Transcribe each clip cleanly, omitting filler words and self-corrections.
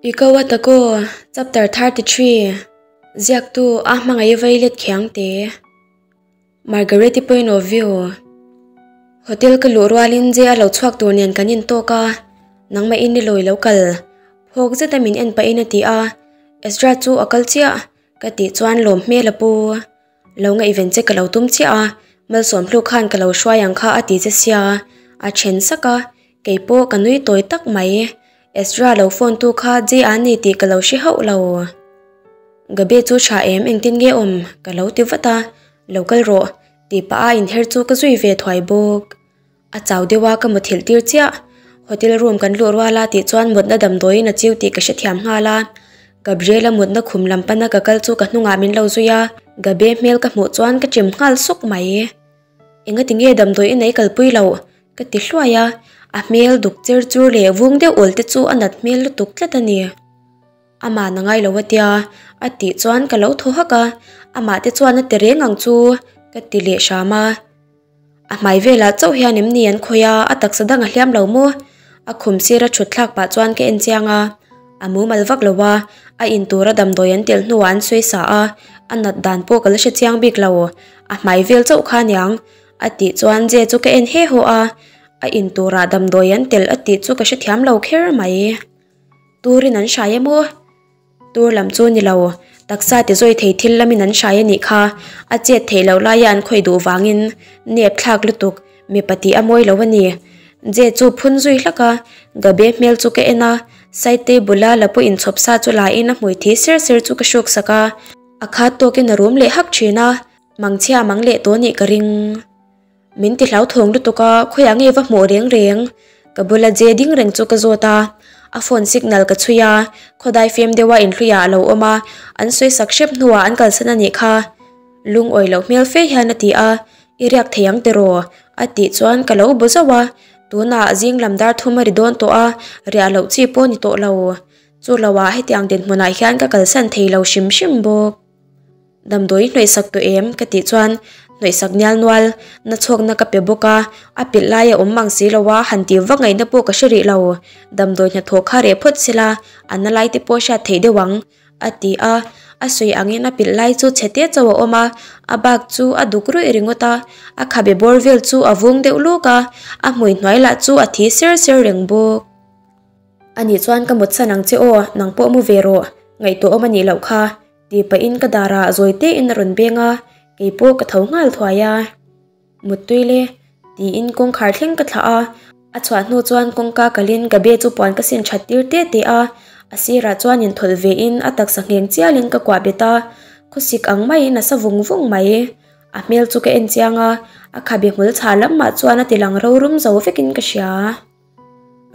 Ikawa Tako, Chapter 33, Ziaktu a hmangaih veilet khiang te. Margaret-i point of view. Hotel ka luh rualin je a lo chhuak tur nen kan intawk a, nangmah in ni lawi lo kal. Phawk zeta min en pahin a ti a, Ezra chu a kal chiah ka tih chuan lawm hmel a pu. Lo ngaihven che ka lo tum chiah a, Malsawmhlu khan ka lo hruai ang kha a ti che sia, a then sak a, kei pawh ka nui tawi tak mai. Ezra lo phone tu kha J a ni tih ka lo hre hauh lo. Gabe chu tha em engtin nge awm ka lo ti vat a, lo kal rawh tih pah a inher chu ka zui ve thuai bawk. A chau deuh a ka muthilh tir chiah. Hotel room kan luh rual a tih chuan mutna damdawiin a chiu tih ka hrethiam nghal a. Gabriel-a mutna khum lam pana ka kal chu ka hnungah min lo zui a, Gabe hmel ka hmuh chuan ka chim nghal sawk mai. Engati nge damdawi i nei kalpui loh? ka ti hluai a, a hmel duk cher chur leh vung deuh awl te chu a nat hmel lutuk tlat a ni. Amah na ngai lo a tia, a tih chuan ka lo thaw hak a, amah te chuan a ti reng ang chu ka ti leh hram a. A hmai velah chauh hian em ni an khawih a, a taksa dang a hliam lo maw? A khum sira thut thlak pah chuan ka en chiang a, a mumal vak lo a, a in tura damdawi an telh hnuah an sawi sa a, a nat dan pawh ka la hre chiang bik lo, a hmai vel chauh kha aniang a tih chuan Je chu ka en he haw a, a in tura damdawi an telh a tih chu ka hrethiam lo kher mai. Turin an hrai emaw? Tur lam chu ni lo, taksa ti zawi thei thil lamin an hrai a nih kha, a chet theih loh laia an khawih duh vangin nep thlak lutuk, mipa tih a mawi lo a ni. Je chu phun zui hlak a, Gabe hmel chu ka en a, side table a la pawh inchhawp sa chu la in a hmui thi ser ser chu ka hruk sak a, a khat tawkin a rum leh hak thin a, mangchhia mang leh tawh nih ka ring. Min ti hlauthawng lutuk a, khawiah nge va hmuh reng reng? Ka bula je ding reng chu ka zawt a, a phone signal ka chhui a, khawdai fem deuha inhluiah a lo awm a, an sawi sak hrep hnuah an kalsan a nih kha. Lungawi loh hmel fe hian a ti a, I riak thei ang tiraw? A tih chuan ka lo bu zauh a, tunah zing lam dar thum a ri dawn tawh a, riah loh chi pawh ni tawh lo. Chu loah hetiang dinhmunah hian ka kalsan thei lo hrim hrim bawk. Damdawi hnawihsak tawh em? Ka tih chuan hnawihsak nial nual na chhawkna ka pe bawk a, a pilh lai a awm mang si lo a, han tih vak ngaihna pawh ka hre rih lo. Damdawi hnathawh kha reh phawt sela, a na lai te pawh hriat theih deuh ang, a ti a. A sawi angin a pilh lai chu chhe te chauh a awm a, a bak chu a duk ruih ringawt a, a khabe bawr vel chu a vung deuh luk a, a hmui hnuai lah chu a thi ser ser reng bawk. Anih chuan ka mutsan ang che aw, nang pawh mu ve rawh, ngaihtuah awm a nih loh kha. Tih pahin ka darah zawi tein a rawn beng a, kei pawh ka tho nghal thuai a. Muttui le, tiin kawngkhar thleng ka thlah a, a chhuah hnu chuan kawngka kalin ka be chu puan ka sin that tir te te a, a sirah chuan inthawlh vein a taksa ngheng chialin ka kuah bet a, khawsik ang maiin a sa vung vung mai. A hmel chu ka en chiang a, a khabe hmul chhah lamah chuan a ti lang rorum zo vekin ka hria.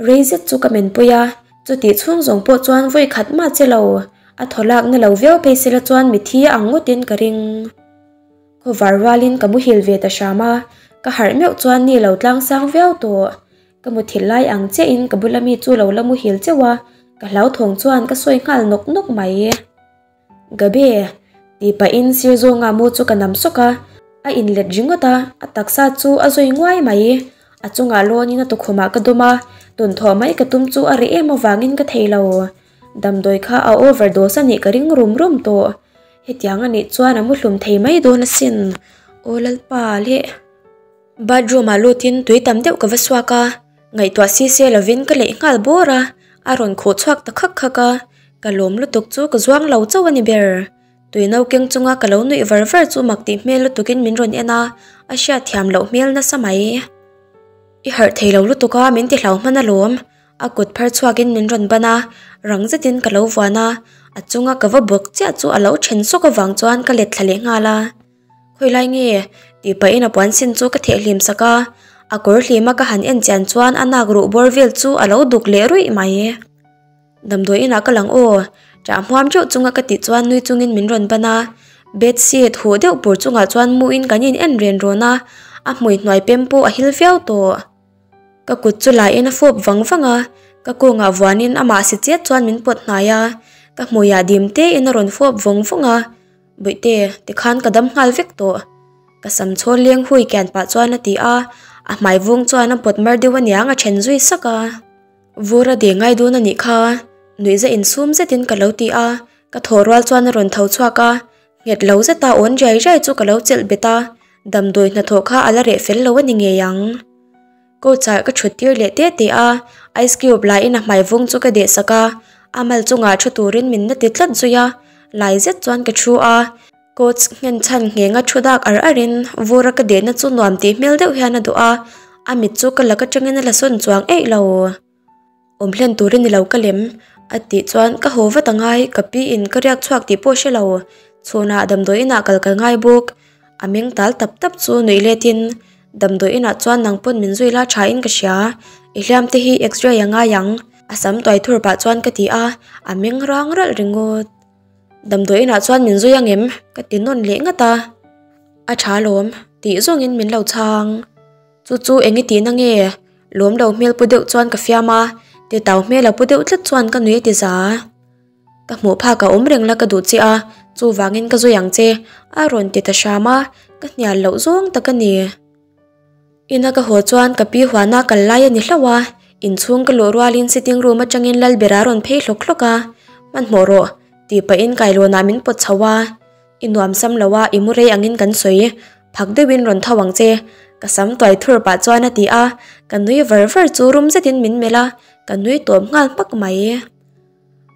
Rei zet chu ka menpui a, chutih chhung zawng pawh chuan vawi khat mah che lo, a thaw lak na lo viau phei sela chuan mithi a ang ngawtin ka ring. Khawvar rualin ka muhil ve ta hram a, ka harh meuh chuan ni lo tlang sang viau tawh. Ka muthilh lai ang chiahin ka bula mi chu lo la muhil cheuh a, ka hlauthawng chuan ka sawi nghal nawk nawk mai. Gabe, tih pahin sir zawnga mu chu ka nam sawk a, a inlet ringawt a, a taksa chu a zawi nguai mai. A chungah lawnin a tukhumah ka dawm a, tawn thawh mai ka tum chu a reh em avangin ka thei lo. Damdawi kha a overdose a nih ka ring rum rum tawh. Hetiang a nih chuan a muhlum thei mai dawn asin. Aw Lalpa leh. Bathroom ah lutin tui tam deuh ka va suak a, ngaihtuah si se lovin ka leih nghal bawr a, a rawn khuh chhuak ta khak khak a, ka lawm lutuk chu ka zuang lo chauh a ni ber. Tui no keng chunga ka lo nuih var var chu mak tih hmel lutukin min rawn en a, a hriat thiam loh hmel nasa mai. I harh thei lo lutuk a, min ti hlau hman alawm, a kut phar chhuakin min rawn ban a, rang zetin ka lo vuan a, a chunga ka va bawk chiah chu a lo then sawk avang chuan ka let thla leh nghal a. Khawilai nge? tih pahin a puan sin chu ka theh hlim sak a, a kawr hlima ka han en chian chuan a nak ruh bawr vel chu a lo duk leh ruih mai. Damdawi inah ka lang aw, ṭah hmuam ṭeuh chunga ka tih chuan nui chungin min rawn ban a, bed sheet huh deuh pur chungah chuan muin kan in en ren rawn a, a hmui hnuai pem pawh a hil viau tawh. Ka kut chu lain a fawp vang vang a, ka kawngah vuanin amah si chet chuan min pawt hnai a, ka hmuiah dim tein a rawn fawp vawng vawng a. Bawihte, tikhan ka dam nghal vek tawh. Ka sam chhawl leng hui kian pah chuan a ti a, a hmai vung chuan a pawt mar deuh aniang a then zui sak a. Vur a de ngai dawn a nih kha. Nuihza insum zetin ka lo ti a, ka thaw rual chuan a rawn tho chhuak a, nghet lo zeta awn riai riai chu ka lo chelh bet a, damdawi hnathawh kha a la reh fel lo a ni ngei ang. Couch ah ka thut tir leh te te a, ice cube la in a hmai vung chu ka deh sak a, a mal chungah thu turin min la ti tlat zui a, lai zet chuan ka thu a, couch nghen chhan nghenga thu dak ar ar in vur a ka dehna chu nuam tih hmel deuh hian a duh a, a mit chu ka lak atangin a la sawn chuang eih lo. Awm hlen turin i lo ka lem a tih chuan ka haw vat angai ka pi in ka riak chhuak tih pawh hre lo chhunah damdawi inah kal ka ngai bawk a meng tal tap tap chu nuih let in damdawi inah chuan nang pawn min zui la tha in ka hria i hliam te hi x-ray a ngai ang a sam tuai thur pah chuan ka ti a a meng rang ralh ringawt damdawi inah chuan min zui angem ka ti nawn leh ngat a a tha lawm tih zawngin min lo chhang. Chu chu eng i tihna nge? Lawm lo hmel pu deuh chuan ka fiam a, titau hmel a pu deuh tlat chuan ka nui a ti za. Ka hmuh phak a awm reng la ka duh che a, chuvangin ka zui ang che, a rawn ti ta hram a, ka hnial loh zawng tak a ni. Ina ka haw chuan ka pi huana kal lai a ni hlauh a, inchhung ka luh rualin sitting room atangin Lalbera a rawn phei hlawk hlawk a, Hmanhmawh rawh, tih pahin kailawnah min pawt chho a. I nuam sam lo a, i mu rei angin kan sawi. Phak deuhin rawn tho ang che. Ka sam tuai thur pah chuan a ti a, ka nui var var chu rum zetin min melh a, ka nui tawp nghal hmak mai.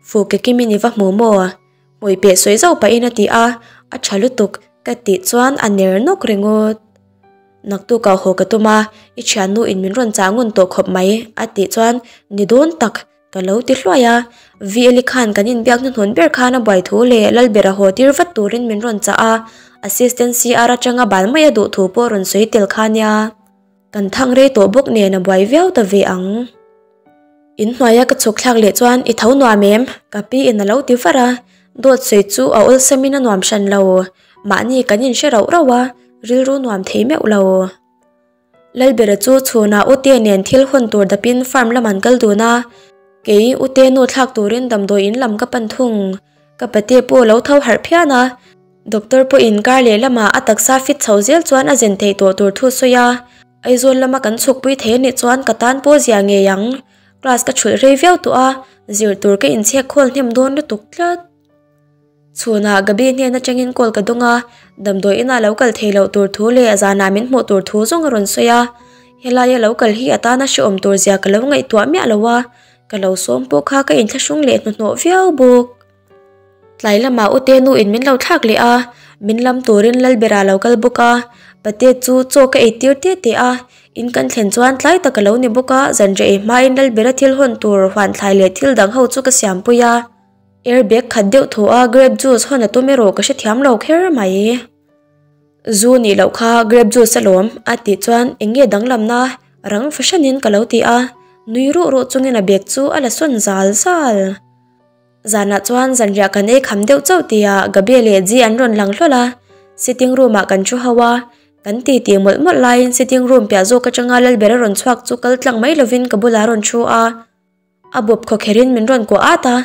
Fu ke kimin i va hmu maw? Hmui peh sawi zauh pahin a ti a, a tha lutuk ka tih chuan a ner nawk ringawt. Naktukah haw ka tum a, i thiannu in min rawn chah ngun tawh khawp mai a tih chuan ni dawn tak. Ka lo ti hluai a, VL-i khan kan inbiak hnuhnun ber khan a buai thu leh Lalbera haw tir vat turin min rawn chah a, Assistant CR atanga bal mai a duh thu pawh rawn sawi tel kha nia. Kan thang rei tawh bawk nen a buai viau ta ve ang. Inhnuaia ka chhuk thlak leh chuan i tho nuam em? Ka pi in a lo ti var a, dawt sawi chu a awlsamin a nuam hran lo. Mahni kan inhre rauh rauh a, rilru nuam thei meuh lo. Lalbera chu chhunah Ute nen thil hawn tur dapin farm lam an kal dun a, kei Ute nu thlak turin damdawi in lam ka pan thung. Ka pate pawh lo tho harh phian a, doctor pawhin kar leh lamah a taksa fit chho zel chuan a zen theih tawh tur thu sawi a, Aizawl lama kan chhukpui thei anih chuan ka tan pawh zia ngei ang. Class ka chhulh rei viau tawh a, zir tur ka inchhek khawl hnem dawn lutuk tlat. Chhunah Gabi hnen atangin call ka dawng a, damdawi inah lo kal thei loh tur thu leh zanah min hmuh tur thu zawng a rawn sawi a, helaia lo kal hi a tana hrehawm tur zia ka lo ngaihtuah miah lo a, ka lo sawm pawh kha ka inthlahrung leh hnuhnawh viau bawk. Tlai lamah Ute nu in min lo thlak leh a, min lam turin Lalbera lo kal bawk a, Pate chu chaw ka ei tir te te a, in kan thlen chuan tlai tak a lo ni bawk a, zanriah ei hmain Lalbera thil hawn tur huan thlai leh thil dang ho chu ka siampui a. Air bag khat deuh thaw a grape juice hawn a tum erawh ka hrethiam lo kher mai. Zu nih loh kha grape juice alawm a tih chuan eng nge danglamna rang fahranin ka lo ti a, nui ruh ruh chungin a bag chu a la sawn zal zal. Zanah chuan zanriah kan ei kham deuh chauh tihah Gabi leh Ji an rawn lang hlawl a, sitting room ah kan thu ho a, kan ti tih mawlh mawlh laiin sitting room piah zawk atanga Lalbera rawn chhuak chu kal tlang mai lovin ka bulah a rawn thu a. A bawp khawkherin min rawn kuah at a,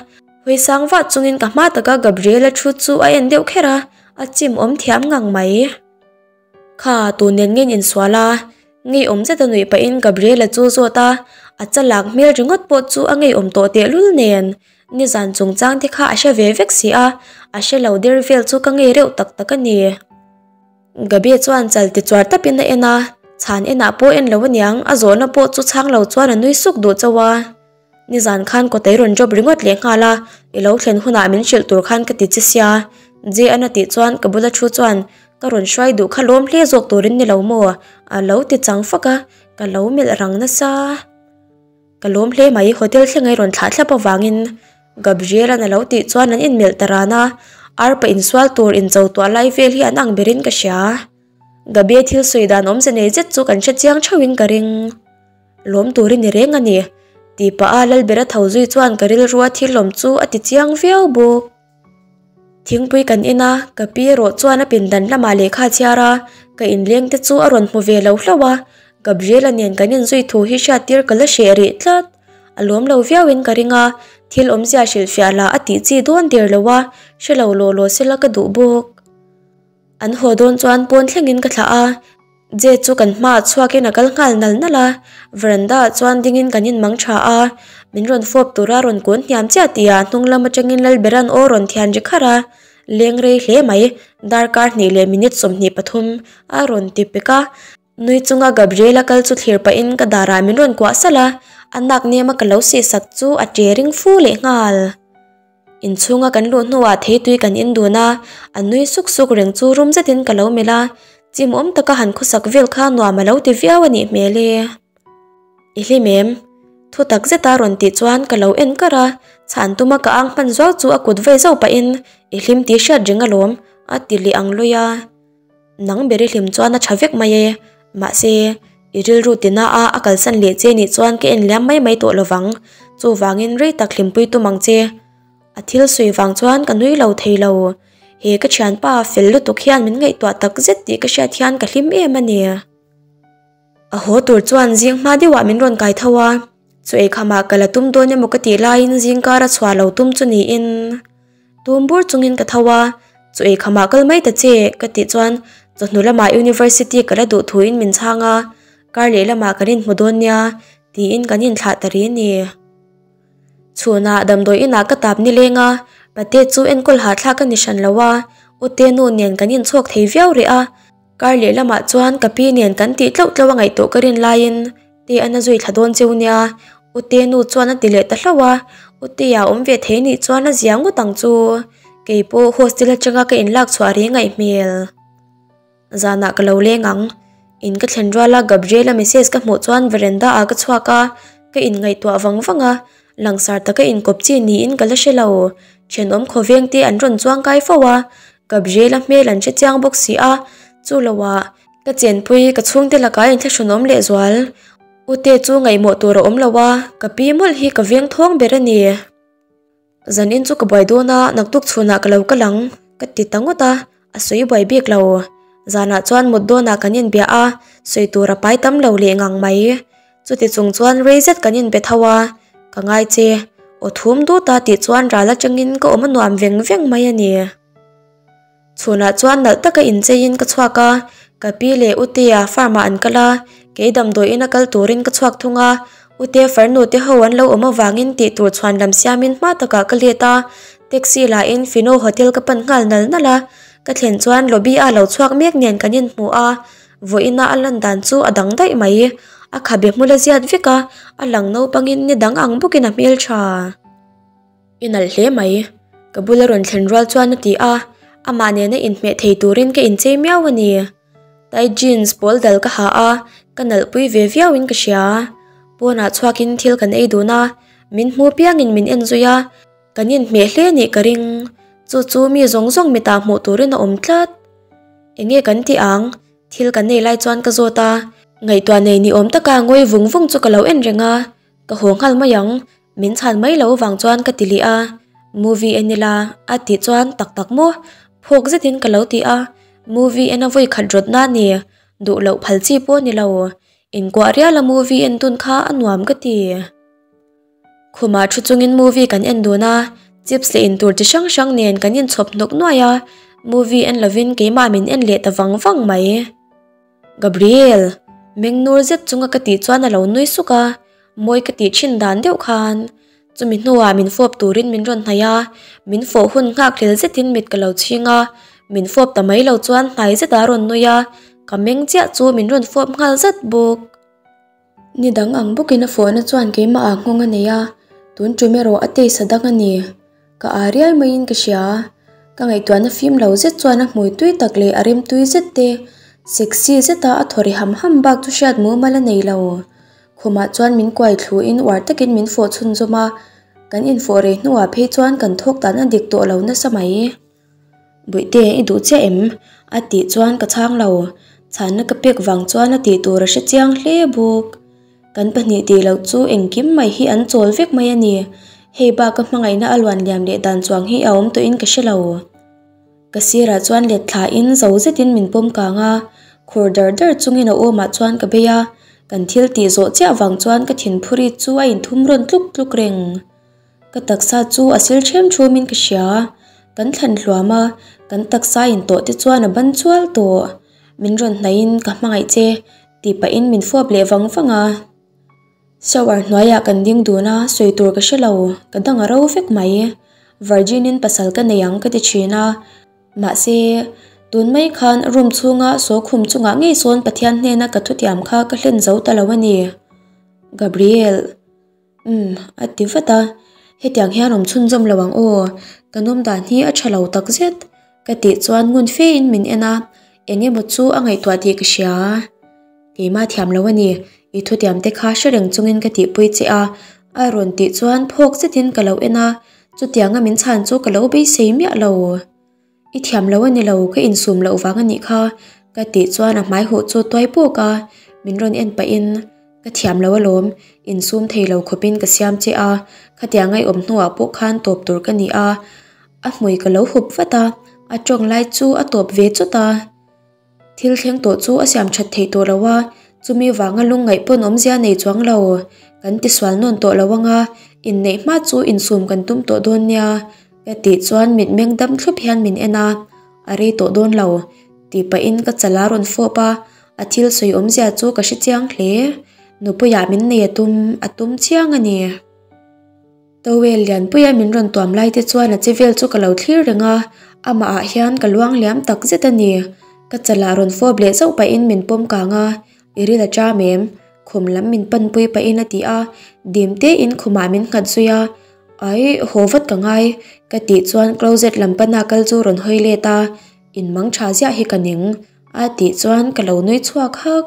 hawi sang vah chungin ka hma taka Gabriela thu chu a en deuh kher a, a chim awm thiam ngang mai. Kha, tu nen nge in insual a? Ngeiawm zeta nuih pahin Gabriela chu zawt a, a chalak hmel ringawt pawh chu a ngeiawm tawh tehlul nen nizan chungchang te kha a hre ve vek si a, a hre lo der vel chu ka ngei reuh tak tak a ni. Gabi chuan chal ti chuar tapin a en a, chhan enah pawh en lo aniang, a zawhna pawh chu chhang lo chuan a nui suk duh chauh a. Nizan khan kawtei rawn drop ringawt leh nghal a, i lo thlen hunah min hrilh tur khan ka ti che sia. J-an a tih chuan ka bula thu chuan ka rawn hruai duh kha lawm hle zawk turin ni lo maw? A lo ti chang fak a, ka lo melh rang nasa. Ka lawm hle mai, hotel thleng ei rawn thlah thlap avangin Gabriel-a'n a lo tih chuan an inmelh ta ran a, arpa insual tur incho tuah lai vel hi an ang berin ka hria. Gabi thil sawi dan awmze nei zet chu kan hre chiang theuhin ka ring. Lawm tur i ni reng a ni, tih pah a Lalbera tho zui chuan ka rilrua thil lawm chu a ti chiang viau bawk. Thingpui kan en a, ka pi erawh chuan a pindan lamah lehkha a chhiar a, ka inleng te chu a rawn hmu ve lo hlauh a, Gabriela nen kan inzui thu hi hriattir ka la hreh rih tlat. A lawm lo viauin ka ring a, thil awmzia hrilhfiah lah a tih chi dawn der lo a, hre lo law law sela ka duh bawk. An haw dawn chuan pawn thlengin ka thlah a. Jay chu kan hmaah chhuakin a kal nghal nal nal a, veranda ah chuan dingin kan inmang tha a, min rawn fawp tura rawn kun hniam chiah tih ah hnung lam atangin Lalberan aw rawn thian ri kharh a, leng rei hle mai, darkar hnih leh minute 23 a rawn ti pek a, nui chunga Gabriela kal chu thlir pahin ka darah min rawn kuah salh a, a nak nem a ka lo sih sak chu a ṭe ring fu leh nghal. Inchhunga kan luh hnuah theitui kan in dun a, a nui suk suk reng chu rum zetin ka lo melh a, chimawm taka han khawsak vel kha nuam a lo ti viau a nih hmel e. I hlim em? Thu tak zeta rawn tih chuan ka lo en kar a, chhan tuma ka ang hman zuau chu a kut vei zauh pahin i hlim tih hriat reng alawm a ti leh ang lawih a. Nang ber i hlim chuan a tha vek mai e, mahse, i rilru tina a a kalsan leh che nih chuan ka en liam mai mai tawh lovang, chuvangin rei tak hlimpui tum ang che. A thil sawi vang chuan ka nui lo thei lo, he ka thianpa fel lutuk hian min ngaihtuah tak zet tih ka hriat hian ka hlim em a ni. A haw tur chuan zing hma deuhah min rawn kai tho a, chu eikhamah ka la tum dawn emaw ka tih laiin zingkar a chhuah lo tum chu niin tum bur chungin ka tho a, chu eikhamah kal mai ta che ka tih chuan chawhnu lamah university ka la duh thuin min chhang a, kar leh lamah kan inhmu dawn nia tiin kan inthlah ta ri a ni. Chhunah damdawi inah ka tap nileng a, pate chu enkawl hahthlak a ni hran lo a, ute nu nen kan inchhawk thei viau rih a, Kar leh lamah chuan ka pi nen kan tih tlauh tlauh a ngaihtuah ka rin laiin Te an a zui thla dawn cheu nia, U Te nu chuan a ti leh ta hlauh a, U Tea awm ve thei nih chuan a zia ngawt ang chu, kei pawh hostel atanga ka inlak chhuah reng ngaih hmel. Zanah ka lo leng ang, in ka thlen ruala Gabriela message ka hmuh chuan veranda ah ka chhuak a, ka inngaihtuah vang vang a, langsar taka inkawp chi niin ka la hre lo, thenawm khawveng te an rawn chuang kai fo a, Gabriela hmel an hre chiang bawk si a, chu loah ka chenpui ka chhungte lakah inthlahrunawm leh zual. Ute chu ngaihmawh tur a awm lo a, ka pi mawlh hi ka veng thawng ber a ni. Zanin chu ka buai dawn a, naktuk chhunah ka lo kal ang ka ti ta ngawt a, a sawi buai bik lo. Zanah chuan mut dawnah kan inbia a, sawi tur a pai tam lo leh ngang mai. Chuti chung chuan rei zet kan inbe tho a, ka ngai che, aw thum dut a tih chuan ral atangin ka awm a nuam veng veng mai a ni. Chhunah chuan nalh taka incheiin ka chhuak a, ka pi leh Utea farm ah an kal a, kei damdawiin a kal turin ka chhuak thung a, Utea farnu te ho an lo awm avangin tih tur chhuan lam siamin hma takah ka let a, taxi lahin Fino Hotel ka pan nghal nal nal a, ka thlen chuan lobby a lo chhuak mek nen kan inhmu a, Vawiina a lan dan chu a dang daih mai. A khabe hmul a ziat vek a, a lang naupangin ni dang ang bawkin a hmel tha. I nalh hle mai. Ka bula rawn thlen rual chuan a ti a, amah nena inhmeh thei turin ka inchei miau a ni. Tight jeans pawl dal ka ha a, ka nalhpui ve viauin ka hria. Pawnah chhuakin thil kan ei dun a, min hmu piangin min en zui a, kan inhmeh hle nih ka ring. Chu chu mi zawng zawng mitah hmuh turin a awm tlat. Enge kan tih ang? Thil kan nei lai chuan ka zawt a, ngaihtuah nei ni awm taka ngawi vung vung chu ka lo en reng a, ka haw nghal mai ang, min chhan mai lo vang chuan ka ti leh a, movie en ila a tih chuan tak tak maw? Phawk zetin ka lo ti a, movie en a vawi khat rawt na ni, duh loh phal chi pawh ni lo, inkuah rial a movie en tun kha a nuam ka ti. Khumah thu chungin movie kan en dun a, chips leh intur chi hrang hrang nen kan inchhawp hnawk nuai a, movie en lovin keimah min en leh ta vang vang mai. Gabriel! Meng nur zet chunga ka tih chuan a lo nui suk a, mawi ka tih thin dan deuh khan. Chumi hnuah min fawp turin min rawn hnaih a, min fawh hun nghak hlel zetin mit ka lo chhing a, min fawp ta mai lo chuan hnai zetah a rawn nui a, ka meng chiah chu min rawn fawp nghal zat bawk. Ni dang ang bawkin a fawhna chuan keimah ah nghawng a nei a, tun tum erawh a taste a dang a ni. Ka aa riai maiin ka hria. Ka ngaihtuahna fim lo zet chuan a hmui tui tak leh a rem tui zet te, sexy zeta a thaw ri ham ham bak chu hriat mumal a nei lo. Khumah chuan min kuai thluin uar takin min fawh chhunzawm a, kan infawh rei hnuah phei chuan kan thawk dan a dik tawh lo nasa mai. Bawihte i duh chiah em? A tih chuan ka chhang lo. Chhanna ka pek vang chuan a tih tur a hre chiang hle bawk. Kan pahnih tih loh chu engkim mai hi an chawl vek mai a ni. Hei bak ka hmangaihna a luan liam leh dan chuang hi a awm tawhin ka hre lo. Ka sirah chuan let thlain zo zetin min pawm kang a, khur dar dar chungin a awmah chuan ka bei a, kan thil tih zawh chiah vang chuan ka thinphuri chu a inthum rawn tluk tluk reng. Ka taksa chu a sil ṭhem ṭhumin ka hria. Kan thlan hluam a, kan taksa in tawh te chuan a ban chual tawh. Min rawn hnaihin ka hmangaih che tih pahin min fawp leh vang vang a. Shower hnuaiah kan ding dun a, sawi tur ka hre lo, ka dang a ro vek mai. Virgin in pasal ka nei ang ka ti thin a, mahse, tun mai khan room chhunga saw khum chungah ngei sawn Pathian hnena ka thutiam kha ka hlen zo ta lo a ni. Gabriel. Umm, a ti vat a, hetiang hian awm chhunzawm lo ang aw, ka nawm dan hi a tha lo takzet ka tih chuan ngun fe in min en a, eng emaw chu a ngaihtuah tih ka hria. Keimah thiam lo a ni, i thutiam te kha hre reng chungin ka tihpui che a, a rawn tih chuan phawk zetin ka lo en a, chutianga min chhan chu ka lo beisei miah lo. I thiam lo a ni lo, ka insum loh vang a nih kha, ka tih chuan a hmai huh chu tuai puk a, min rawn en pahin, Ka thiam lo alawm, insum thei lo khawpin ka siam che a, khatiang ngaihawm hnuah pawh khan tawp tur ka ni a, a hmui ka lo hup vat a, a tawng lai chu a tawp ve chawt a. Thil thleng tawh chu a siam that theih tawh lo a, chumi vanga lungngaih pawn awmzia nei chuang lo. Kan tisual nawn tawh lo anga, inneih hma chu insum kan tum tawh dawn nia, ka tih chuan mitmeng dam thlup hian min en a, a rei tawh dawn lo, tih pahin ka chal a rawn fawp a, a thil sawi awmzia chu ka hre chiang hle. Nupuiah min nei a tum, a tum chiang a ni. Towel lianpuia min rawn tuam lai te chuan a che vel chu ka lo thlir reng a, amah ah hian ka luang liam tak zet a ni. Ka chalah rawn fawp leh zauh pahin min pawm kang a, I ril a ṭam em? Khum lam min panpui pahin a ti a, dim tein khumah min nghat zui a, Ai, haw vat ka ngai, ka tih chuan closet lam pana kal chu rawn hawi let a, In mang ṭha ziah hi ka ning, a tih chuan ka lo nui chhuak hak.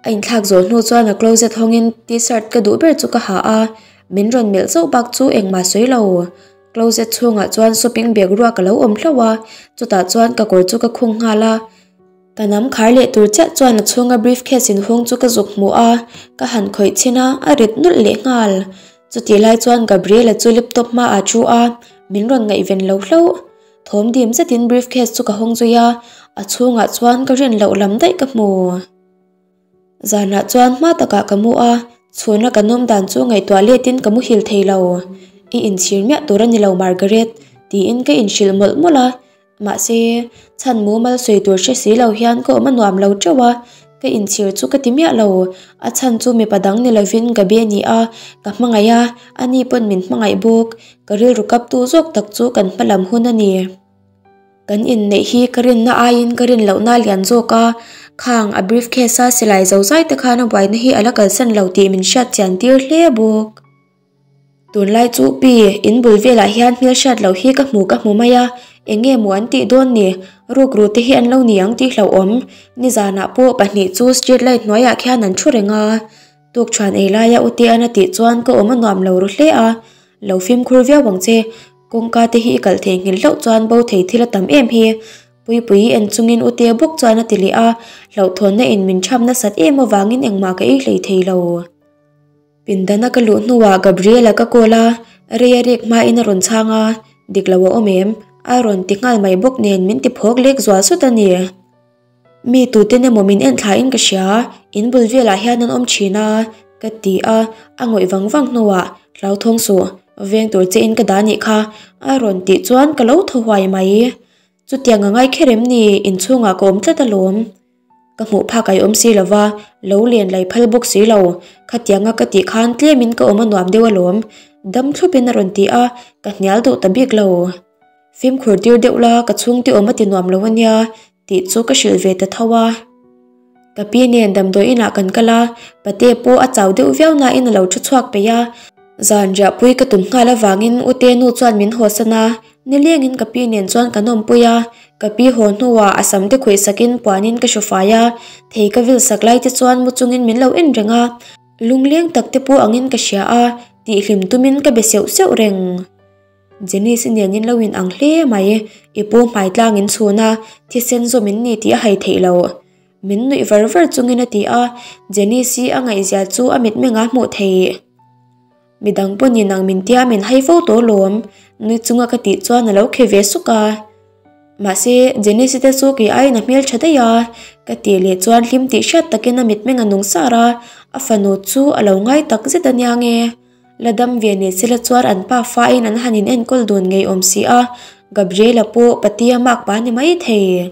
A inthlak zawh hnu chuan a closet hawngin t-shirt ka duh ber chu ka ha a, min rawn melh zauh bak chu engmah sawi lo. Closet chhungah chuan shopping bag ruak a lo awm hlauh a, chutah chuan ka kawr chu ka khung nghal a. Ka nam khar leh tur chiah chuan a chhunga briefcase inhung chu ka zuk hmuh a, ka han khawih chhin a, a rit nulh leh nghal. Chutih lai chuan Gabriela chu laptop hmaah thu a, min rawn ngaihven lo hlauh. Thawm dim zetin briefcase chu ka hawng zui a, a chhungah chuan ka rin loh lam daih ka hmu. Zanah chuan hma takah ka mu a, chhuna ka nawm dan chu ngaihtuah letin ka muhil thei lo. I inchhir miah tur a ni lo Margaret, tiin ka inhrilh mawlh mawlh a. Mahse, chhan mumal sawi tur hre si lo hian ka awm a nuam lo teuh a, ka inchhir chu ka ti miah lo. A chhan chu mipa dang ni lovin ka be ni a, ka hmangaih a, ani pawn min hmangaih bawk. Ka rilru kaptu zawk tak chu kan hmalam hun a ni. Kan inneih hi ka rinna aiin ka rin lohna a lian zawk a, khang a briefcase a silai zo zai te khan a buaina hi a la kalsan lo tih min hriat chian tir hle bawk. Tunlai chu pi, in bul velah hian hmel hriat loh hi ka hmu ka hmu mai a, eng nge maw an tih dawn ni, rukru te hi an lo ni ang tih hlauhawm, nizanah pawh pahnih chu street light hnuaiah khian an thu reng a. Tukṭhuan ei laia u Tian a tih chuan ka awm a nuam lo ru hle a, lo fimkhur viau ang che, kawngka te hi i kalh theihnghilh hlauh chuan bo thei thil a tam em hi, Puipui en chungin u Tia bawk chuan a ti leh a, hlauhthawnna in min ṭham nasat em avangin engmah ka ei hlei thei lo. Pindana ka luh hnuah Gabriela ka call a, rei a rek hmain a rawn chhang a, dik lo a awm em? A rawn ti nghal mai bawk nen min ti phawk lek zual sut a ni. Mi tuten emaw min en thlain ka hria, in bul velah hian an awm thin a, ka ti a, a ngawih vang vang hnuah, Hlauthawng suh, veng tur che in ka dah nih kha, a rawn tih chuan ka lo thaw huai mai. Chutiang a ngai kher em ni, inchhungah ka awm tlat alawm. Ka hmuh phak ai awm si lova, lo len lai phal bawk si lo, khatianga ka tih khan tlemin ka awm a nuam deuh alawm, dam thlupin a rawn ti a, ka hnial duh ta bik lo. Fimkhur tir deuh la, ka chhungte awm a ti nuam lo ania, tih chu ka hrilh ve ta tho a. Ka pi nen damdawi inah kan kal a, pate pawh a chau deuh viau nain a lo thu chhuak peih a. Zan riahpui ka tum nghal avangin u te nu chuan min hawsan a, nilengin ka pi nen chuan kan awmpui a. Ka pi haw hnuah a sam te khawih sakin puanin ka hru fai a, thei ka vil sak lai te chuan mu chungin min lo en reng a. Lungleng tak te pawh angin ka hria a, tihhlim tumin ka be seuh seuh reng. Janice i nen in lo in ang hle mai, i pu hmai tlang in chhun a, thisen zawm in ni tih a hai theih loh. Min nuih var var chungin a ti a, Janice i a ngaihzia chu a mitmeng ah hmuh theih. Midang pawn in ang min tia min hai fo tawh lawm, nui chunga ka tih chuan a lo khe ve suk a. Mahse, Janice i te chu kei aiin a hmeltha daih a, ka tih leh chuan hlim tih hriat takin a mitmeng a nung sar a, a fanu chu a lo ngai tak zet a nia nge. La dam ve ni sela chuan an pa fain an han in enkawl dun ngei awm si a, Gabriela pawh Patia mak pa ni mai thei.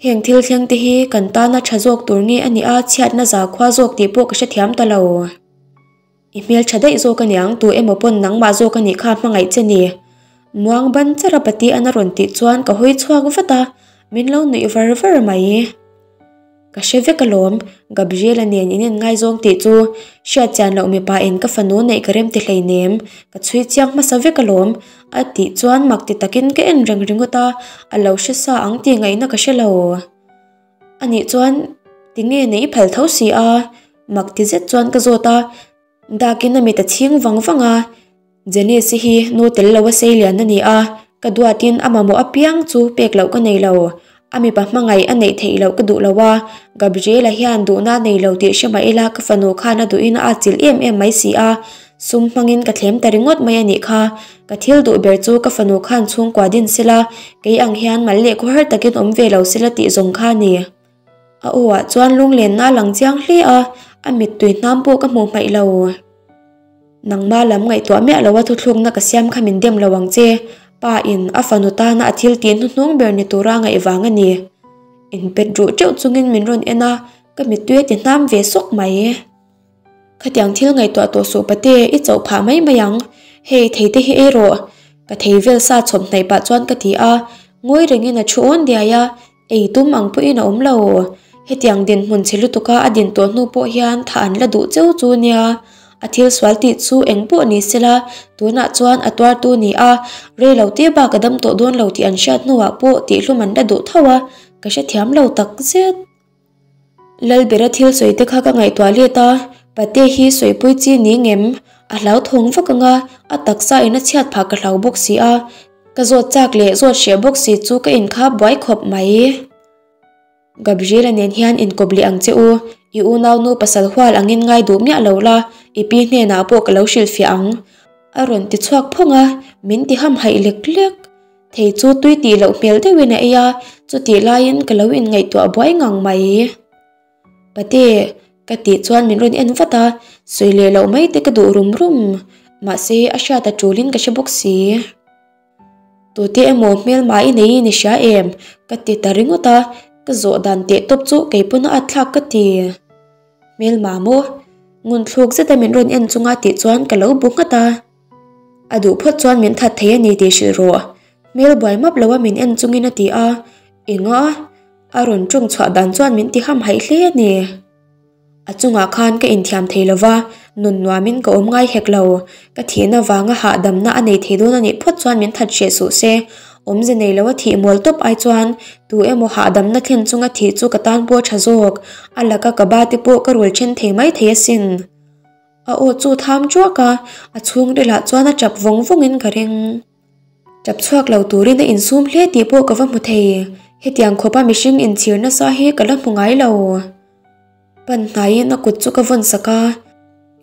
Heng thil thleng te hi kan tana tha zawk tur nge a nih a chhiatna zakhua zawk tih pawh ka hrethiam ta lo. I hmel tha daih zawk aniang tu emaw pawn nangmah zawk anih kha hmangaih che ni. Muang ban chara pati an a rawn tih chuan ka hawi chhuak vat a, min lo nuih var var mai. Ka hre vek alawm, Gabriela nen in en ngaizawng tih chu hriat chian loh mipa in ka fanu neih ka rem ti hleinem, ka chhui chiang hmasa vek alawm a tih chuan mak ti takin ka en reng ringawt a, a lo hre sa ang tih ngaihna ka hre lo. Anih chuan tinge neih i phal tho si a? Mak ti zet chuan ka zawt a, dakin a mit a chhing vang vang a, Janice-i hi nu tel lo a sei lian a ni a, ka duatin a mamawh apiang chu pek loh ka nei lo. A mipa hmangaih a neih theih loh ka duh lo a, Gabriela hian duhna a nei lo tih hre mah ila ka fanu khan a duhin a atchilh em em mai si a, sum hmangin ka thlem ta ringawt mai a nih kha. Ka thil duh ber chu ka fanu khan chhungkua din sela, kei ang hian mal leh khawhar takin awm ve lo sela tih zawng kha a ni. A aw ah chuan lunglenna a lang chiang hle a, a mittui hnam pawh ka hmuh hmaih lo. Nangma lam ngaihtuah miah lo a thuthlukna ka siam kha min dem lo ang che, pa in a fanu tana a thil tih hnuhnung ber ni tura a ngaih vang a ni. Inpet ruh teuh chungin min rawn en a, ka mittui a ti hnam ve sawk mai. Khatiang thil ngaihtuah tawh suh pate, i chauh phah mai mai ang. Hei, thei te hi ei rawh. Ka thei vel sa chhawp hnaih pah chuan ka ti a, ngawi rengin a thu awn diai a, ei tum ang pawhin a awm lo. Hetiang dinhmun chhe lutuka a din tawh hnu pawh hian thah an la duh cheu chu nia. A thil sual tih chu eng pawh ni sela, tunah chuan a tuartu ni a, rei lo te bak a dam tawh dawn lo tih an hriat hnuah pawh tihhlum an la duh tho a, ka hrethiam lo takzet. Lalbera thil sawi te kha ka ngaihtuah let a, pate hi sawipui chi ni ngem? A hlauthawng vak ang a, a taksa in a chhiat phah ka hlau bawk si a, ka zawt chak leh zawt hreh bawk si chu ka inkhap buai khawp mai. Gabriela nen hian inkawp leh ang che u, i unaunu pasal hual angin ngai duh miah lo la, i pi hnenah pawh ka lo hrilhfiah ang. A rawn ti chhuak phawng a, min ti hamhaih lek lek. Thei chu tui tih loh hmel deuhin a ei a, chutih laiin ka lo inngaihtuah buai ngang mai. Pate, ka tih chuan min rawn en vat a, sawi leh loh mai te ka duh rum rum, mahse a hriat a tulin ka hre bawk si. Tute emaw hmelma i nei in i hria em? ka ti ta ringawt a, ka zawh dan teh tawp chu kei pawn a atthlak ka ti. Hmelma maw? Ngunthluk zeta min rawn en chunga tih chuan ka lo bu nghat a. A duh phawt chuan min that thei a ni tih hrilh rawh. Hmel buai map lo a min en chungin a ti a, enga? A rawn tawng chhuah dan chuan min ti ham haih hle a ni. A chungah khan ka inthiam thei lo va, nun nuamin ka awm ngai hek lo. Ka thihna vanga hahdamna a nei thei dawn a nih phawt chuan min that hreh suh se. Awmze nei lo a thih mual tawp ai chuan tu emaw hahdamna thlen chunga thih chu ka tan pawh tha zawk. A laka ka ba te pawh ka rul then thei mai thei asin. A aw chu tham ṭuak a, a chhungrilah chuan a ṭap vawng vawngin ka ring. Ṭap chhuak lo turin a insum hle tih pawh ka va hmu thei. Hetiang khawpa mihring inchhir nasa hi ka la hmu ngai lo. Pan hnaiin a kut chu ka vawn sak a,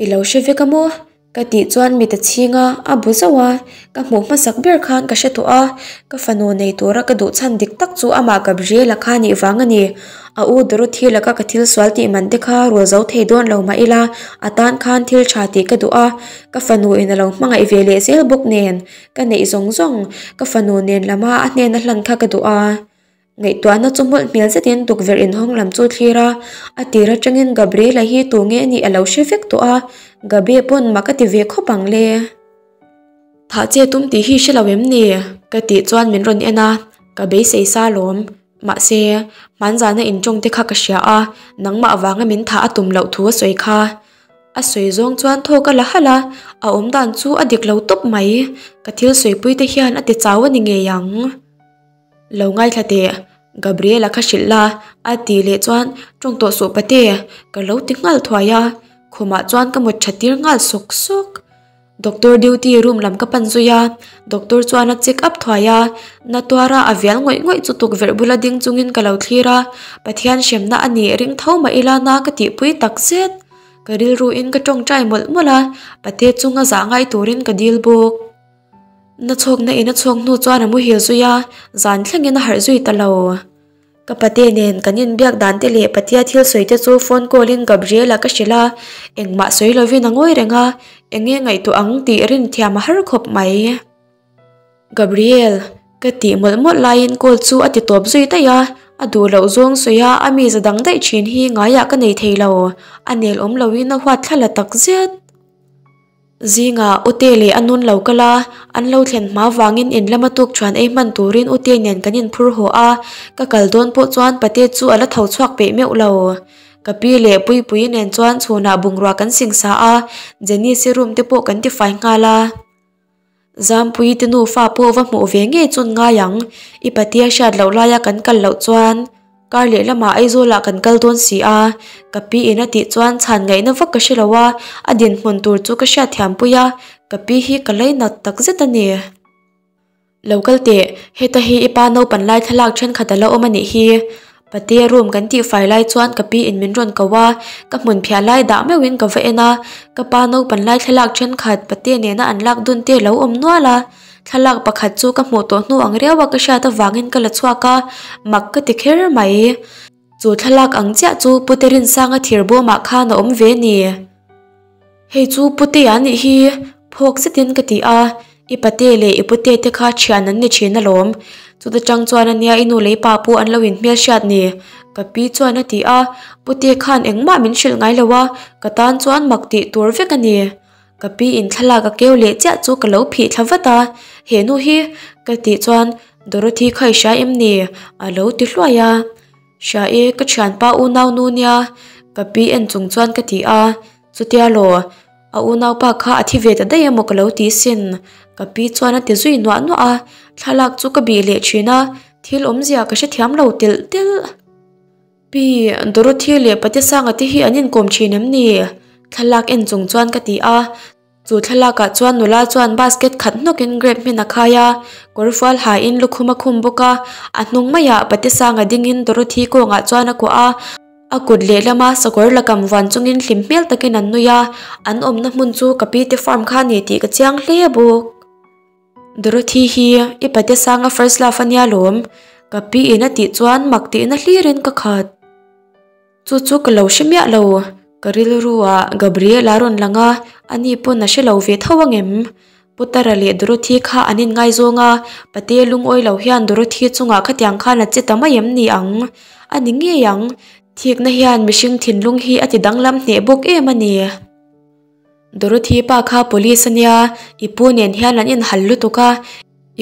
I lo hre vek a maw? Ka tih chuan mit a chhing a, a bu zauh a. Ka hmuh hmasak ber khan ka hre tawh a, ka fanu nei tura ka duh chhan dik tak chu amah Gabriela kha nih vang a ni. A u Dorothy laka ka thil sual tih man te kha rul zo thei dawn lo mah ila, a tan khan thil tha tih ka duh a, ka fanu in a lo hmangaih ve leh zel bawk nen, ka neih zawng zawng ka fanu nen lama a hnena hlan kha ka duh a. Ngaihtuahna chu hmawlh hmel zetin tukverh inhawng lam chu thlir a, a tir atangin Gabriela hi tu nge anih a lo hre vek tawh a, Gabe pawn mak a ti ve khawp ang le. Thah che tum tih hi hre lo em ni? Ka tih chuan min rawn en a, ka beisei sa lawm. Mahse, hmanzana intawng te kha ka hria a, nangmah vanga min thah a tum loh thu a sawi kha. A sawi zawng chuan thawk a la halh a, a awm dan chu a dik lo tawp mai. Ka thil sawipui te hian a ti chau a ni ngei ang. Lo ngaithla teh, Gabriela kha hrilh la, a tih leh chuan tawng tawh suh pate, ka lo ti nghal thuai a, khumah chuan ka mut that tir nghal sawk sawk. Doctor duty room lam ka pan zui a, doctor chuan a check up thuai a, na tuara a vial ngawih ngawih chu tukverh bula ding chungin ka lo thlir a, Pathian hremna a nih ring tho mah ila na ka tihpui tak zet. Ka rilruin ka tawngtai mawlh mawlh a, Pate chunga zah ngai turin ka dil bawk. Na chhawkna in a chhawk hnu chuan a muhil zui a, zan thlengin a harh zui ta lo. Ka pate nen kan inbiak dan te leh Patia thil sawi te chu phone call in Gabriela ka hrilh a, engmah sawi lovin a ngawi reng a, eng nge ngaihtuah ang tih rin thiam a har khawp mai. Gabriel, ka tih mawlh mawlh laiin call chu a ti tawp zui daih a, A duh loh zawng sawi a a mize dang daih thin hi ngaiah ka nei thei lo, a nel awm loin a huat thla la tak zet. Zingah Ute leh a nun lo kal a, an lo thlen hma vangin in lama tuk chuan ei hman turin Ute nen kan inphur haw a, ka kal dawn pawh chuan Pate chu a la tho chhuak peih meuh lo. Ka pi leh Puipuii nen chuan chhunah bungrua kan singsa a, Jenny-i room te pawh kan tifai nghal a. Zampuii te nufa pawh va hmuh ve ngei chun ngai ang, i patia hriat loh laia kan kal loh chuan kar leh lamah Aizawlah kan kal dawn si a, ka pi in a tih chuan chhan ngaihna vak ka hre lo a, a dinhmun tur chu ka hriatthiam pui a, ka pi hi ka lainat tak zet a ni. Lo kal teh, heta hi i pa naupan lai thlalak thenkhat a la awm a nih hi. Patea room kan tih fai lai chuan ka pi in min rawn ko a, ka hmun phiah lai dah meuhin ka va en a, ka pa naupan lai thlalak thenkhat Patea nena an lak dun te a lo awm nual a. Thlalak pakhat chu ka hmuh tawh hnu ang riau a ka hriat avangin ka la chhuak a, mak ka ti kher mai. Chu thlalak ang chiah chu Pute Rinsanga thir bawmah khan a awm ve ni. Hei chu Putea nih hi, phawk zetin ka ti a, i pate leh i pute te kha thian an ni thin alawm. Chuta tang chuan ania i nu leh i pa pawh an lo inhmel hriat ni, ka pi chuan a ti a, Pute khan engmah min hrilh ngai lo a, ka tan chuan mak tih tur vek a ni. Ka pi in thlalak a keu leh chiah chu ka lo phih thla vat a, he nu hi ka tih chuan Dorothy kha i hria em ni? a lo ti hluai a. Hria e, ka thianpa unau nu nia, ka pi en chung chuan ka ti a, chutia law, a unaupa kha a thi ve ta daih emaw ka lo ti sin, ka pi chuan a ti zui nuah nuah a, thlalak chu ka bih leh thin a, thil awmzia ka hrethiam lo telh telh. Pi, Dorothy leh Patesanga te hi an inkawm thin em ni? Thlalak en chung chuan ka ti a, Chu thlalakah chuan nula chuan basket khat hnawkin grape hmin a khai a, kawr fual hain lukhum a khum bawk a, a hnung maiah pate sanga dingin Dorothy kawngah chuan a kuah a, a kut lehlama sakawr lakam vuan chungin hlim hmel takin an nui a, an awmna hmun chu ka pi te farm kha a ni tih ka chiang hle bawk. Dorothy hi i pate sanga first love a nia lawm, ka pi in a tih chuan mak tihna hlirin ka khat. Chu chu ka lo hre miah lo, ka rilru ah Gabriel-a rawn lang a, ani pawn a hre lo ve tho ang em? Putara leh Dorothy kha an inngaizawng a, Pate lungawi lo hian Dorothy chungah khatiang khan a che ta mai em ni ang? A ni ngei ang, thikna hian mihring thinlung hi a ti danglam hneh bawk em a ni. Dorothy pa kha police a nia, i pu nen hian an inhal lutuk a,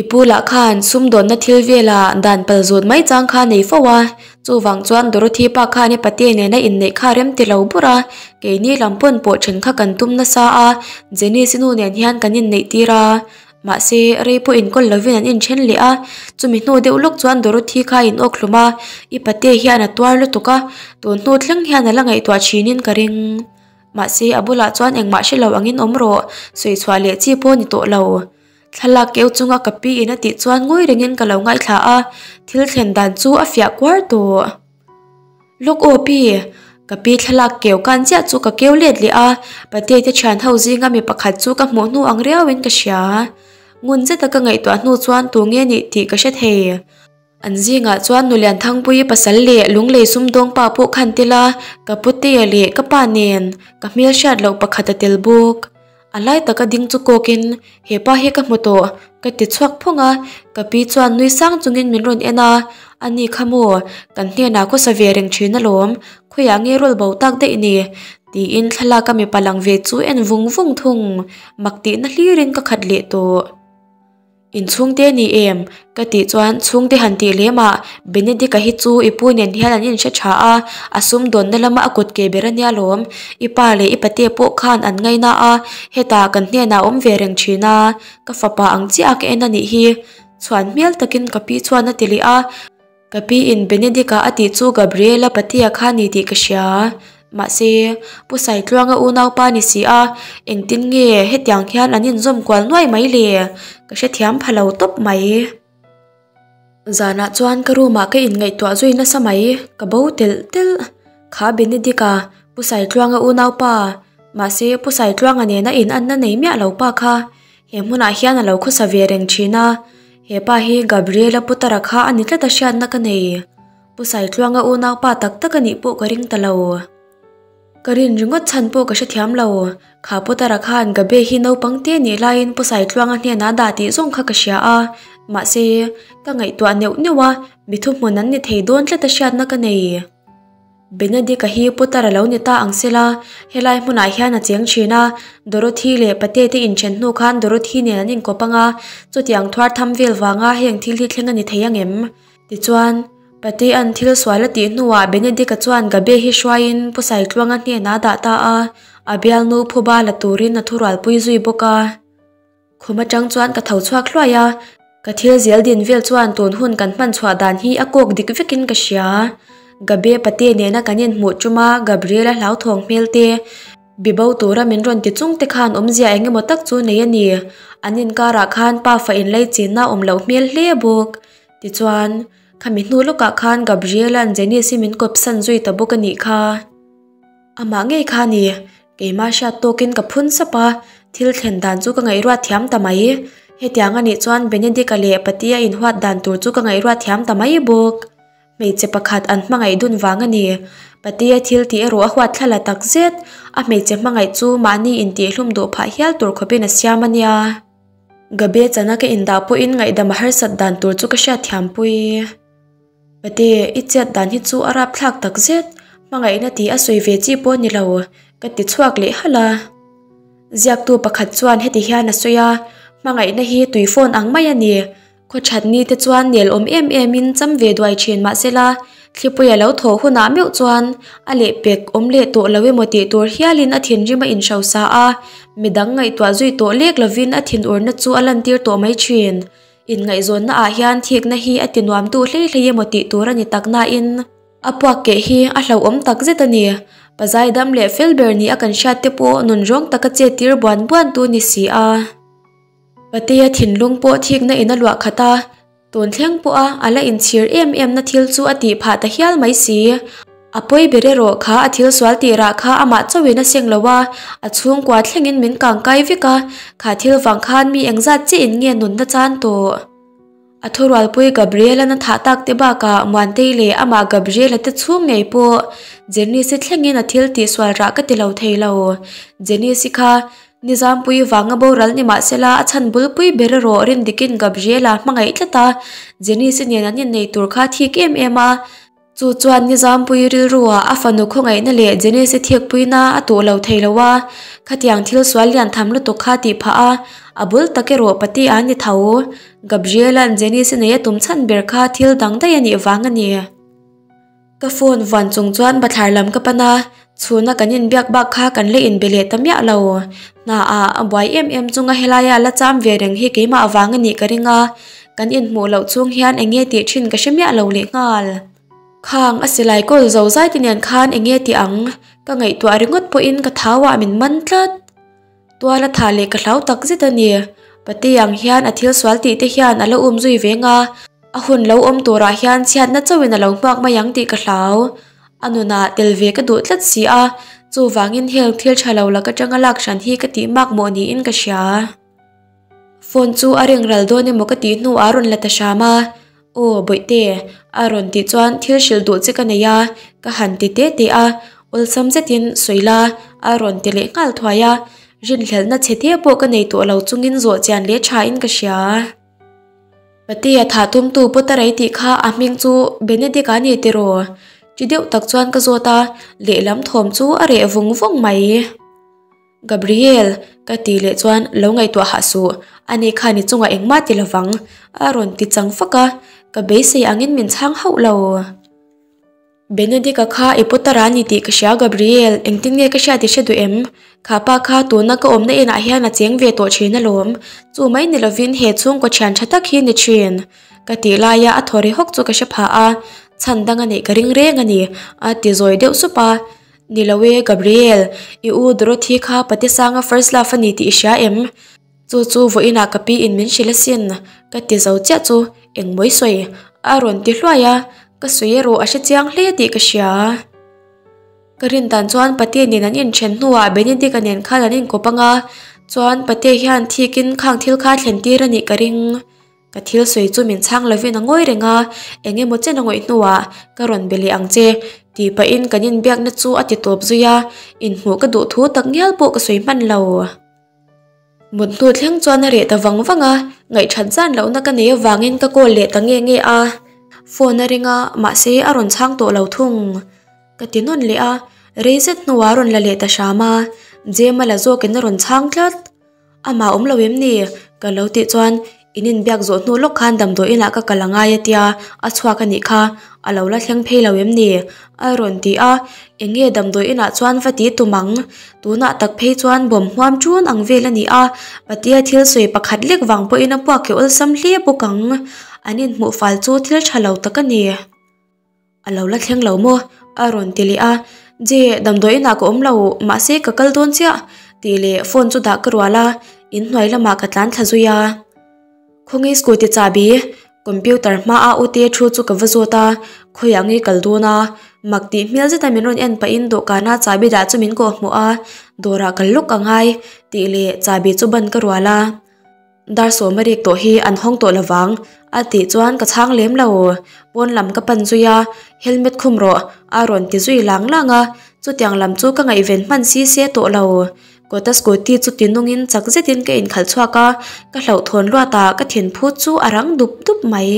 i pu lah khan sumdawnna thil velah dan pal zut mai chang kha a nei fo a, chuvang chuan Dorothy pa khan i pate nena inneih kha rem ti lo bur a, keini lam pawn pawh then kha kan tum nasa a, Janice-i nu nen hian kan inneih tir a, mahse rei pawh inkawl lovin an inthen leh a, chumi hnu deuh lawk chuan Dorothy kha a inawk hlum a, i pate hian a tuar lutuk a, tun hnu thleng hian a la ngaihtuah thinin ka ring. Mahse, a bulah chuan engmah hre lo angin awm rawh, sawi chhuah leh chi pawh ni tawh lo. Thlalak keu chunga ka pi in a tih chuan ngawi rengin ka lo ngaithla a, thil thlen dan chu a fiah kuar tawh. Lawk aw pi, ka pi thlalak keu kan chiah chu ka keu let leh a, Patea te thian ho zinga mi pakhat chu ka hmuh hnu ang riauin ka hria. Ngun zeta ka ngaihtuah hnu chuan tu nge nih tih ka hre thei. An zingah chuan Nulian Thangpuii pasal leh Lunglei sumdawng pa pawh khan tel a, ka putea leh ka pa nen ka hmel hriat loh pakhat a tel bawk. A lai taka ding chu kawkin, He pa hi ka hmu tawh, ka ti chhuak phawng a, ka pi chuan nui sang chungin min rawn en a, A ni kha maw, kan hnenah khawsa ve reng thin alawm, khawiah nge rawl bo tak daih ni? tiin thlalak a mipa lang ve chu en vung vung thung, mak tihna hlirin ka khat leh tawh. Inchhungte ni em? Ka tih chuan chhungte han tih lem ah Benedict-a hi chu i pu nen hian an inhre tha a, a sumdawnna lama a kut ke ber a nia lawm. I pa leh i pate pawh khan an ngaina a, hetah kan hnenah a awm ve reng thin a, ka fapa ang chiah a ka en a nih hi. Chhuan hmel takin ka pi chuan a ti leh a. Ka pi in Benedict-a a tih chu Gabriela patea kha ni tih ka hria. Mahse, Pu Saitluanga unaupa ni si a, engtin nge hetiang hian an inzawm kual nuai mai le? Ka hrethiam pha lo tawp mai. Zanah chuan ka room ah ka inngaihtuah zui nasa mai, ka bo telh telh. Kha Benedict-a, Pu Saitluanga unaupa, mahse Pu Saitluanga nena in anna nei miah lo pa kha he hmunah hian a lo khawsa ve reng thin a. He pa hi Gabriela Putara kha a ni tlat a hriatna ka nei. Pu Saitluanga unaupa tak tak a nih pawh ka ring ta lo. Ka rin ringawt chhan pawh ka hrethiam lo. Kha Putara khan Gabe hi naupang te nih laiin Pu Saitluanga hnenah dah tih zawng kha ka hria a. Mahse, ka ngaihtuah neuh neuh a, Mi thuhmun an ni thei dawn tlat a hriatna ka nei. Benedict-a hi putar a lo ni ta ang sela, helai hmunah hian a cheng thin a, Dorothy leh Pate te inthen hnu khan Dorothy nen an inkawp ang a, chutiang thuar tham vel vanga heng thil hi thleng a ni thei ang em? Tichuan, Patea'n thil sual a tih hnuah Benedict-a chuan Gabe hi hruaiin Pu Saitluanga hnenah a dah ta a, a bialnu phuba la turin a thurualpui zui bawk a. Khum atang chuan ka tho chhuak hluai a, ka thil zel din vel chuan tun hun kan hman chhuah dan hi a kawk dik vekin ka hria. Gabe pate nena kan inhmuh tuma Gabriela hlauthawng hmel te, bibo tura min rawn ti chung te khan awmzia eng emaw tak chu nei a ni. An inkarah khan pa fa inlei chinna awm loh hmel hle bawk. Tichuan, khami hnu lawkah khan Gabriela'n Janice-i min kawpsan zui ta bawk a nih kha. Amah ngei kha ni, keimah hriat tawkin ka phun sap a, thil thlen dan chu ka ngaihruat thiam ta mai. Hetiang a nih chuan Benedict-a leh Patia inhuat dan tur chu ka ngaihruat thiam ta mai bawk. Hmeichhe pakhat an hmangaih dun vang a ni. Patia thil tih erawh a huat thla la tak zet, a hmeichhe hmangaih chu mahni intihhlum duh phah hial tur khawpin a siam a nia. Gabe chana ka indah pawhin ngaihdam a harsat dan tur chu ka hriat thiampui. Pate, i chet dan hi chu a rapthlak tak zet, hmangaihna tih a sawi ve chi pawh ni lo, ka ti chhuak leh halh a. Ziaktu pakhat chuan heti hian a sawi a, Hmangaihna hi tui phone ang mai a ni. Khawthat ni te chuan nel awm em em in cham ve duai thin mahsela, thlipui a lo thawh hunah meuh chuan a lehpek awm leh tawh lo emaw tih tur hialin a thinrim a inhrosa a, midang ngaihtuah zui tawh lek lovin a thinurna chu a lantir tawh mai thin. Inngaihzawnna ah hian thikna hi a ti nuam duh hlei hlei emaw tih tur a ni tak nain a puak keh hi a hlauhawm tak zet a ni. Pazai dam leh fel ber ni a kan hriat te pawh nun rawng taka chet tir buan buan tu ni si a. Patea thinlung pawh thikna in a luah khat a, tun thleng pawha a la inchhir em em na thil chu a tih phah ta hial mai si. A pawi ber erawh kha a thil sual tih rah kha amah chauhin a seng lo a, a chhungkua thlengin min kang kai vek a, kha thil vang khan mi engzat chiah in nge nunna chan tawh? A thurualpui Gabriel-a'n a thah tak te bakah Muantei leh amah Gabriel-a te chhung ngei pawh Jenice-i thlengin a thil tih sual rah ka ti lo thei lo. Jenice-i kha Nizampui vanga boral ni mahsela a chhan bulpui ber erawh Rindikin Gabriel-a hmangaih tlat a, Jenice-i nen an innei tur kha thik em em a. Chu chuan Nizampui rilruah a fanu khawngaihna leh Jenice thikpuina a tuh lo thei lo a, khatiang thil sual lian tham lutuk kha tih phah a, a bul tak erawh pati a ni tho. Gabriela'n Jenice nei a tum chhan ber kha thil dang daih a nih vang a ni. Ka phone vuan chung chuan bathlar lam ka pan a, chhuna kan inbiak bak kha kan la inbe leh ta miah lo. Hna ah a buai em em chunga helaia la cham ve reng hi keimah vang a nih ka ring a, kan inhmuh loh chung hian eng nge tih thin ka hre miah lo leh nghal. Khang a silai kawl zo zai te nen khan eng nge tih ang? Ka ngaihtuah ringawt pawhin ka thau ah min man tlat. Tual a thah leh ka hlau tak zet a ni. Pate ang hian a thil sual tih te hian a la um zui veng a, a hun lo awm turah hian chhiatna chauhin a lo hmuak mai ang tih ka hlau. A nunah tel ve ka duh tlat si a, chuvangin heng thil tha lo lak atanga lak hran hi ka tih mak mawh niin ka hria. Phone chu a ring ral dawn emaw ka tih hnuah a rawn la ta hram a, Aw Bawihte, a rawn tih chuan thil hrilh duh che ka nei a, ka han ti te te a, awlsam zetin sawi la, a rawn ti leh nghal thuai a, rinhlelhna chhe te pawh ka nei tawh lo chungin zawh chian leh thain ka hria. Patea thah tumtu Potarai tih kha a hming chu Benedict-a ni tiraw? Ti deuh tak chuan ka zawt a, lehlam thawm chu a reh vung vung mai. Gabriel, ka tih leh chuan lo ngaihtuah hah suh, ani khan i chungah engmah ti lovang, a rawn ti chang fak a, ka beisei angin min chhang hauh lo. Benedict-a kha i putar a ni tih ka hria Gabriel, engtin nge ka hriat i hre duh em? Kha pa kha tuna ka awmna inah hian a cheng ve tawh thin alawm, chu mai ni lovin he chhungkaw thian tha tak hi ni thin. Ka tih laia a thaw ri hawk chu ka hre phah a, chhan dang a neih ka ring reng a ni, a ti zawi deuh sup a. Ni lo e Gabriel, i u Dorothy kha Patesanga first love a ni tih i hria em? Chu chu vawiinah ka pi in min hrilh asin, ka ti zo chiah chu engmawi sawi a rawn ti hluai a, ka sawi erawh a hre chiang hle tih ka hria. Ka rin dan chuan Pate nen an inthen hnuah Benedict-a nen khan an inkawp ang a, chuan Pate hian thikin khang thil kha thlen tir a nih ka ring. Ka thil sawi chu min chhang lovin a ngawi reng a, eng emaw chen a ngawih hnuah ka rawn be leh ang che tih pahin kan inbiakna chu a ti tawp zui a, inhmuh ka duh thu tak ngial pawh ka sawi hman lo. Mut hnu thleng chuan a reh ta vang vang a, ngaihthat zan lohna ka nei avangin ka call leh ta nge nge a. Phone a ring a, mahse a rawn chhang tawh lo thung. Ka ti nawn leh a, rei zet hnuah a rawn la leh ta hram a, Jema la zawkin a rawn chhang tlat. Amah awm lo em ni? Ka lo tih chuan in inbiak zawh hnu lawk khan damdawi inah ka kal a ngai a tia, a chhuak a nih kha, a lo la thleng phei lo em ni? A rawn ti a, eng nge damdawi inah chuan va ti tum ang? Tunah tak phei chuan bawm hmuam ṭun ang vel a ni a, Patea thil sawi pakhat lek vang pawhin a puak keh awlsam hle bawk ang. An inhmuh fal chu thil ṭha lo tak a ni. A lo la thleng lo maw? A rawn ti leh a, Je, damdawi inah ka awm lo, mahse ka kal dawn chiah tih leh phone chu dah ka rual a, inhnuai lamah ka tlan thla zui a. Khawnge scooty chahbi? Computer hmaa Ute thu chu ka va zawt a, khawiah nge kal dawn a? Mak tih hmel zeta min rawn en pahin dawhkana chahbi dah chu min kawhhmuh a, dawrah kal lawk a ngai tih leh chahbi chu ban ka rual a. Dar sawma rik tawh hi an hawng tawh lovang a tih chuan ka chhang lem lo. Pawn lam ka pan zui a, helmet khum rawh a rawn ti zui lang lang a, chutiang lam chu ka ngaihven hman si se tawh lo. Kawta scooty chu ti nungin chak zetin ka inkhalh chhuak a, ka hlauhthawn luat a, ka thinphut chu a rang dup dup mai.